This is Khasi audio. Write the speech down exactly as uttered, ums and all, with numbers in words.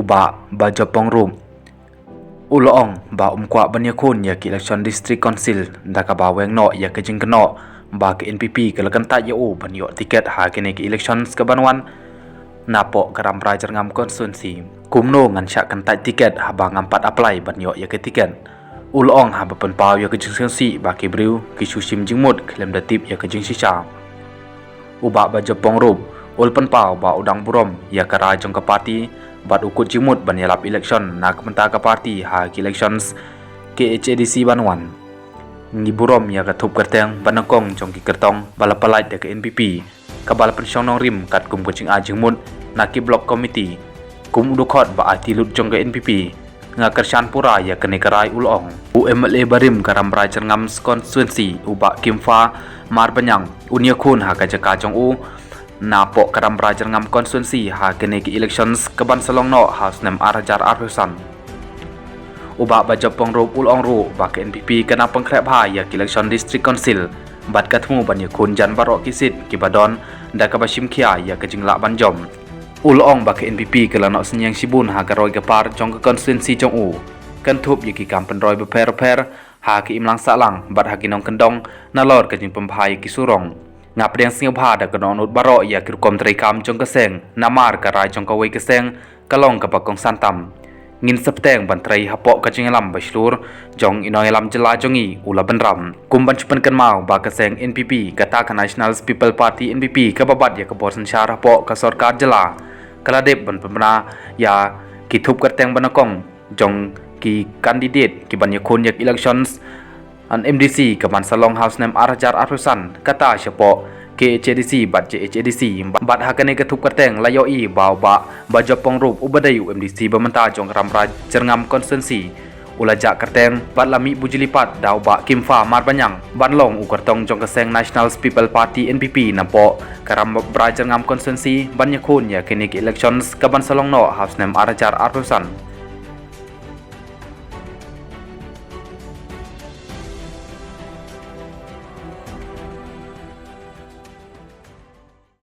Bah Bajopong Rup u la ong ba um kwah ban ïakhun ïa ka election District Council da kaba weng noh ïa ka jingkynnoh ba ka N P P ka la kyntait ïa u ban ïoh tiket ha kane ka election ka ban wan napoh ka Rambrai Jyrngam constituency. Kumno ngan shah kyntait tiket haba ngam pat apply ban ïoh ïa ka tiket? U la ong haba pynpaw ïa ka jingsngewsih ba ki briew ki shu shim jingmut khlem da tip ïa ka jingshisha. U Bah Bajopong Rup u la pynpaw ba u dang burom ïa ka rai jong ka party bad u kut jingmut ban ïalap election na ka bynta ka party ha ki election K H A D C ban wan. Ngi burom ïa ka thup kyrteng ba nyngkong jong ki kyrtong ba la pyllait da ka N P P kaba la pynshong nongrim katkum ka jingai jingmut na ki block committee. Kum u dkhot ba aiti lut jong ka N P P, nga kyrshan pura ïa kane ka rai, u la ong. U M L A barim ka Rambrai Jyrngam constituency u Bah Kimfa Marbaniang un ïakhun ha ka jaka jong u napoh ka Rambrai Jyrngam constituency ha kane ka election ka ban sa long noh ha u snem ar hajar arphew san. U Bah Bajopong Rup u la ong ruh ba ka N P P ka nang pynkhreh bha ïa ka election District Council bad ka thmu ban ïakhun jan baroh ki seat kiba don da kaba shim khia ïa ka jinglah ban jom. U la ong ba ka N P P ka la noh synñiang shibun ha ka roi ka par jong ka constituency jong u, kynthup ïa ki kam pynroi bapher bapher ha ka imlang sahlang bad ha ki nongkyndong nalor ka jingpynbha ïa ki surok. Nga pdiang sngewbha da ka dohnud baroh ïa ki rukom treikam jong ka seng namar ka rai jong kawei ka seng ka long kaba kongsan tam. Ngin sa bteng ban trei hapoh ka jingïalam ba shlur jong i nongïalam jylla jong ngi, u la bynrap. Kum ban shu pynkynmaw ba ka seng N P P, kata ka National People Party N P P, kaba bat ïa ka bor synshar hapoh ka sorkar jylla, ka la dep ban pynbna ïa ki thup kyrteng ba nyngkong jong ki candidate ki ban ïakhun ïa ka election M D C ka ban sa long ha u snem ar hajar arphew san, kata shapoh K H A D C bad J H A D C. Bad ha kane ka thup kyrteng la ïohi ba u Bah Bajopong Rup uba dei u M D C ba mynta jong Rambrai Jyrngam constituency u la jah kyrteng bad la mih bujli pat da u Bah Kimfa Marbaniang ban long u kyrtong jong ka seng National People Party N P P napoh ka Rambrai Jyrngam constituency ban ïakhun ïa kane ka election ka ban sa long noh ha u snem ar hajar arphew san.